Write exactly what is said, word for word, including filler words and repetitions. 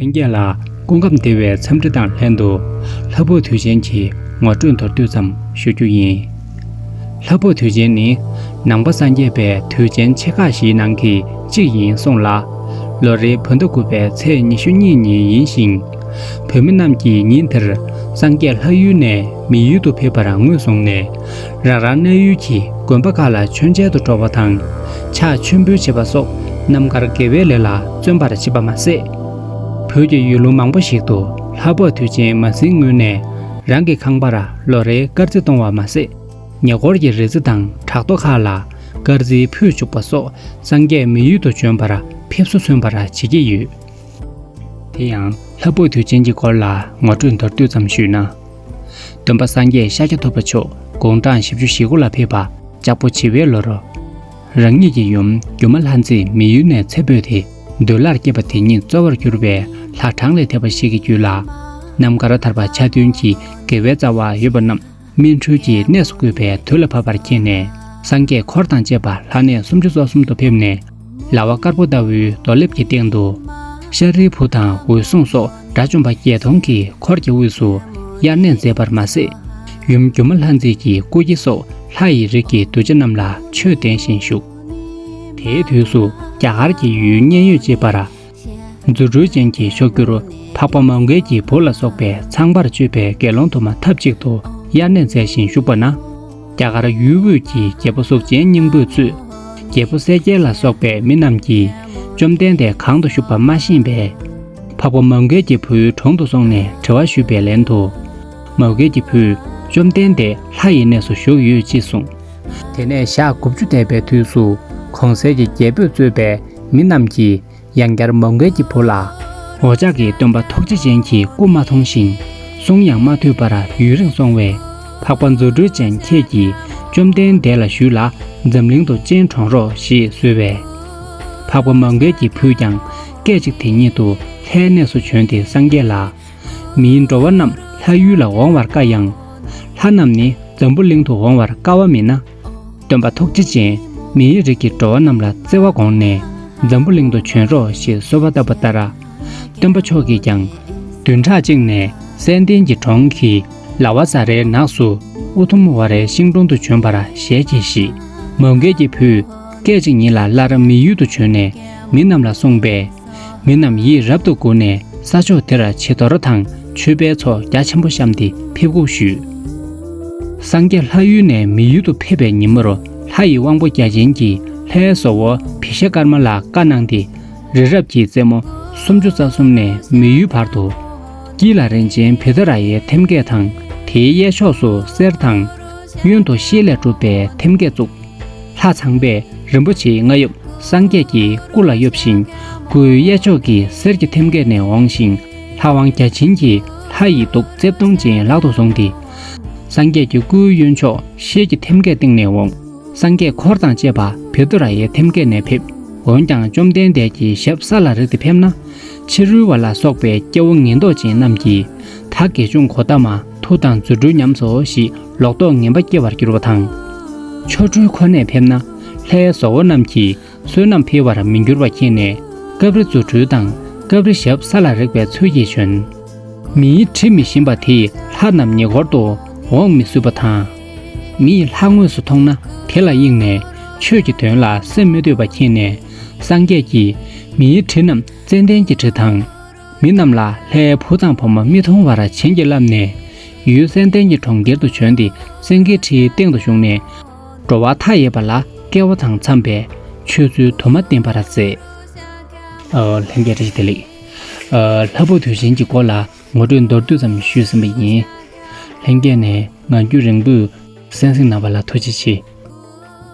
ལྷན་རྒྱས་ལ་སྐུ་ཁམས་བདེ་བའི་འཚམས་འདྲི་དང་ལྷན་དུ། ལྷ་བུ་དུས་ཆེན་གྱི་ངོ་སྤྲོད་མདོར་བསྡུས་ཙམ་ཞུ་རྒྱུ་ཡིན། ལྷ་བུ་དུས་ཆེན་ནི་ནང་པ་སངས་རྒྱས་པའི་དུས་ཆེན་ཆེ་ཁག་བཞིའི་ནང་གི་གཅིག་ཡིན་གསུངས་ལ། ལོ་རེའི་བོད་ཟླ་དགུ་པའི་ཚེས་ཉི་ཤུ་གཉིས་ཉིན་ཡིན་ཞིང་། བོད་མི་རྣམས་ཀྱིས་ཉིན་དེར་སངས་རྒྱས་ལྷ་ཡུལ་ནས་མི་ཡུལ་དུ་ཕེབས་པར་ངོས་བཟུང་ནས། རང་རང་གནས་ཡུལ་གྱི་དགོན་པ་ཁག་ལ་མཆོད་མཇལ་དུ་འགྲོ་བ་དང་། ཕྱག་མཆོད་འབུལ་བྱེད་པ་སོགས་རྣམ་དཀར་དགེ་བའི་ལས་ལ་བརྩོན་པར་བྱེད་པ་མ་ཟད། བོད་ཀྱི་ཡུལ་ལུང་མང་པོ་ཞིག་ཏུ་ལྷ་བབས་དུས་ཆེན་མ་ཟིན་སྔོན་ནས་རང་གི་ཁང་པར་ལོ་རེའི་དཀར་རྩི་གཏོང་བ་མ་ཟད། ཉེ་འཁོར་གྱི་རི་རྩེ་དང་བྲག་རྡོ་ཁག་ལ་དཀར་རྩི་ཕུལ་བཅུག་པ་སོགས་སངས་རྒྱས་མི་ཡུལ་དུ་བྱོན་པར་ཕེབས་བསུ་མཚོན་པར་བྱེད་ཀྱི་ཡོད། དེ་ཡང་ལྷ་བབས་དུས་ཆེན་གྱི་སྐོར་ལ་ངོ་སྤྲོད་མདོར་བསྡུས་ཙམ་ཞུས་ན། སྟོན་པ་སངས་རྒྱས་ཤཱཀྱ་ཐུབ་པ་མཆོག་དགུང་གྲངས་བཞི་བཅུ་ཞེ་དགུ་ལ་ཕེབས་པ་ལྕགས་ཕོ་བྱི་བའི་ལོར། རང་ཉིད་ཀྱི་ཡུམ་སྒྱུ་མ་ལྷ་མཛེས་མི་ཡུལ་ནས་ཚེ་འཕོས་ཏེ་འདོད་ལྷར་སྐྱེས་པ་དེ་ཉིད་གཙོ་བོར་གྱུར་པའི་ལྷ་གྲངས་ལས་འདས་པ་ཞིག་གི་རྒྱུད་ལ། རྣམ་དཀར་ཐར་པ་ཆ་མཐུན་གྱི་དགེ་བའི་རྩ་བ་ཡོད་པ་རྣམས། སྨིན་གྲོལ་གྱི་གནས་སུ་བཀོད་པའི་དུས་ལ་བབ་པར་མཁྱེན་ནས། སངས་རྒྱས་འཁོར་དང་བཅས་པ་ལྷ་གནས་སུམ་ཅུ་རྩ་གསུམ་དུ་ཕེབས་ནས། ལྭ་བ་དཀར་པོ་ལྟ་བུའི་རྡོ་ལེབ་ཀྱི་སྟེང་དུ། ཤཱ་རིའི་བུ་དང་འོད་སྲུང་སོགས་དགྲ་བཅོམ་པ་བརྒྱད་སྟོང་གི་འཁོར་གྱི་དབུས་སུ་དབྱར་གནས་མཛད་པར་མ་ཟད། ཡུམ་སྒྱུ་མ་ལྷ་མཛེས་ཀྱི་སྐུ་སྐྱེ་སོགས་ལྷ་ཡི་རིགས་ཀྱི་གདུལ་བྱ་རྣམས་ལ་ཆོས་བསྟན་བཞིན་བཞུགས། དེའི་དུས་སུ་རྒྱ་གར་གྱི་ཡུལ་མཉན་ཡོད་ཅེས་པར། རྫུ་འཕྲུལ་ཅན་གྱི་མཆོག་གྱུར་འཕགས་པ་མོའུ་འགལ་གྱི་བུ་ལ་སོགས་པའི་ཚངས་པར་སྤྱོད་པའི་དགེ་སློང་དུ་མ་ཐབས་ཅིག་ཏུ་དབྱར་གནས་མཛད་བཞིན་བཞུགས་པ་ན། རྒྱ་གར་ཡུལ་དབུས་ཀྱི་རྒྱལ་པོ་གཟུགས་ཅན་སྙིང་པོས་གཙོས། རྒྱལ་པོ་གསལ་རྒྱལ་ལ་སོགས་པའི་མི་རྣམས་ཀྱིས་བཅོམ་ལྡན་འདས་གང་དུ་བཞུགས་པ་མ་ཤེས་པས། འཕགས་པ་མོའུ་འགལ་གྱི་བུའི་དྲུང་དུ་སོང་ནས་དྲི་བ་ཞུས་པའི་ལན་དུ། མོའུ་འགལ་གྱི་བུས་བཅོམ་ལྡན་འདས་ལྷ་ཡི་གནས་སུ་བཞུགས་ཡོད་ཅེས་གསུངས། དེ་ནས་ཞག་དགུ་བཅུ་འདས་པའི་དུས་སུ་གོང་གསལ་གྱི་རྒྱལ་པོས་གཙོས་པའི་མི་རྣམས་ཀྱིས། ཡང་བསྐྱར་མོའུ་འགལ་གྱི་བུ་ལ། འོ་ཅག་གིས་སྟོན་པ་ཐུགས་རྗེ་ཅན་གྱི་སྐུ་མ་མཐོང་ཞིང་། གསུང་ཡང་མ་ཐོས་པར་ཡུན་རིང་སོང་བས། འཕགས་པ་རྫུ་འཕྲུལ་ཅན་ཁྱེད་ཀྱིས་བཅོམ་ལྡན་འདས་ལ་ཞུས་ལ། འཛམ་གླིང་དུ་སྤྱན་དྲངས་རོགས་ཞེས་གསོལ་བས། འཕགས་པ་མོའུ་འགལ་གྱི་བུས་ཀྱང་སྐད་ཅིག་དེ་ཉིད་དུ་ལྷའི་གནས་སུ་བྱོན་ཏེ་སངས་རྒྱས་ལ། མིའི་འགྲོ་བ་རྣམས་ལྷ་ཡུལ་ལ་འོང་བར་དཀའ་ཡང་། ལྷ་རྣམས་ནི་འཛམ་བུ་གླིང་དུ་འོང་བར་དཀའ་བ་མིན་ན། སྟོན་པ་ཐུགས་རྗེ་ཅན་མིའི་རིགས་ཀྱི་འགྲོ་བ་རྣམས་ལ་བརྩེ་བ་དགོངས་ནས་འཛམ་བུ་གླིང་དུ་བྱོན་རོགས་ཞེས་གསོལ་བ་བཏབ་པ་ལྟར། སྟོན་པ་མཆོག་གིས་ཀྱང་བདུན་ཕྲག་གཅིག་ནས་ཙན་དན་གྱི་གྲོང་གི་ལ་བ་ཟ་རའི་ནགས་སུ་ཨུ་དུམ་ཝ་རའི་ཤིང་དྲུང་དུ་བྱོན་པར་ཞལ་གྱིས་བཞེས། མོའུ་འགལ་གྱི་བུས་སྐད་ཅིག་ཉིད་ལ་སླར་མི་ཡུལ་དུ་བྱོན་ནས་མི་རྣམས་ལ་གསུངས་པས། མི་རྣམས་ཡིད་རབ་ཏུ་མགུ་ནས་ས་ཕྱོགས་དེར་བྱི་དོར་དང་མཆོད་པའི་ཚོགས་རྒྱ་ཆེན་པོ་བཤམས་ཏེ་ཕེབས་སྒུག་ཞུས། སངས་རྒྱས་ལྷ་ཡུལ་ནས་མི་ཡུལ་དུ་ཕེབས་པའི་ཉིན་མོར་ལྷ་ཡི་དབང་པོ་བརྒྱ་བྱིན་གྱིས་ལྷའི་བཟོ་བོ་བི་ཤ་ཀརྨ་ལ་བཀའ་གནང་སྟེ། རི་རབ་ཀྱི་རྩེ་མོ་སུམ་ཅུ་རྩ་གསུམ་ནས་མི་ཡུལ་བར་དུ། དཀྱིལ་ལ་རིན་ཆེན་བཻ་ཌཱ་ར་ཡའི་ཐེམ་སྐས་དང་། དེའི་གཡས་ཕྱོགས་སུ་གསེར་དང་། གཡོན་དུ་ཤེལ་ལས་གྲུབ་པའི་ཐེམ་སྐས་བཙུགས། ལྷ་ཚངས་པས་རིན་པོ་ཆེའི་རྔ་ཡབ་སངས་རྒྱས་ཀྱི་སྐུ་ལ་གཡོབ་ཅིང་། སྐུའི་གཡས་ཕྱོགས་ཀྱི་གསེར་གྱི་ཐེམ་སྐས་ནས་འོངས་ཤིང་། ལྷ་དབང་བརྒྱ་བྱིན་གྱིས་ལྷ་ཡི་གདུགས་རྩེ་སྟོང་ཅན་ལག་ཏུ་བཟུང་སྟེ། སངས་རྒྱས་ཀྱི་སྐུའི་གཡོན་ཕྱོགས་ཤེལ་གྱི་ཐེམ་སྐས་སྟེང་ནས་འོངས། སངས་རྒྱས་འཁོར་དང་བཅས་པ་བཻ་ཌཱ་ར་ཡའི་ཐེམ་སྐས་ནས་ཕེབས། འོན་ཀྱང་བཅོམ་ལྡན་འདས་ཀྱི་ཞབས་ས་ལ་རེག་སྟེ་ཕེབས་ན། ཕྱི་རོལ་བ་ལ་སོགས་པའི་སྐྱེ་བོ་ངན་སྟོབས་ཅན་རྣམས་ཀྱིས། ད་དགེ་སྦྱོང་གོ་ཏ་མ་མཐུ་དང་རྫུ་འཕྲུལ་ཉམས་སོ་ཞེས་ལོག་རྟོག་ངན་པ་སྐྱེ་བར་འགྱུར་བ་དང་། ཆོ་འཕྲུལ་ཁོ་ནས་ཕེབས་ན་ལྷའི་བཟོ་བོ་རྣམས་ཀྱིས་བསོད་ནམས་འཕེལ་བར་མི་འགྱུར་བ་མཁྱེན་ནས། སྐབས་རེ་རྫུ་འཕྲུལ་དང་སྐབས་རེ་ཞབས་ས་ལ་རེག་པའི་ཚུལ་གྱིས་བྱོན། མིའི་དྲི་མི་ཞིམ་པ་དེས་ལྷ་རྣམས་ཉེ་འཁོར་དུ་འོང་མི་བཟོད་པ་དང་། མིས་ལྷ་དངོས་སུ་མཐོང་ན་དེ་ལ་གཡེངས་ནས་ཆོས་ཀྱི་དོན་ལ་སེམས་མི་གཏོད་པ་མཁྱེན་ནས། སངས་རྒྱས་ཀྱིས་མིའི་དྲི་རྣམས་ཙན་དན་གྱི་དྲི་དང་། མི་རྣམས་ལ་ལྷའི་བུ་དང་བུ་མོ་མི་མཐོང་བར་བྱིན་གྱིས་བརླབས་ནས། ཡུལ་ཙན་དན་གྱི་གྲོང་ཁྱེར་དུ་བྱོན་ཏེ་སེང་གེའི་ཁྲིའི་སྟེང་དུ་བཞུགས་ནས། འགྲོ་བ་མཐའ་ཡས་པ་ལ་སྐལ་བ་དང་འཚམས་པའི་ཆོས་ཚུལ་དུ་མ་བསྟན་པར་མཛད། ཨ། ལྷན་རྒྱས་བཀྲ་ཤིས་བདེ་ལེགས། ཨ། ལྷ་བབས་དུས་ཆེན་གྱི་སྐོར་ལ་ངོ་སྤྲོད་མདོར་བསྡུས་ཙམ་ཞུས་ཟིན་པ་ཡིན། ལྷན་རྒྱས་ནས་ངང་རྒྱུད་རིང་པོས་གསན་གཟིགས་གནང་བ་ལ་ཐུགས་རྗེ་ཆེ།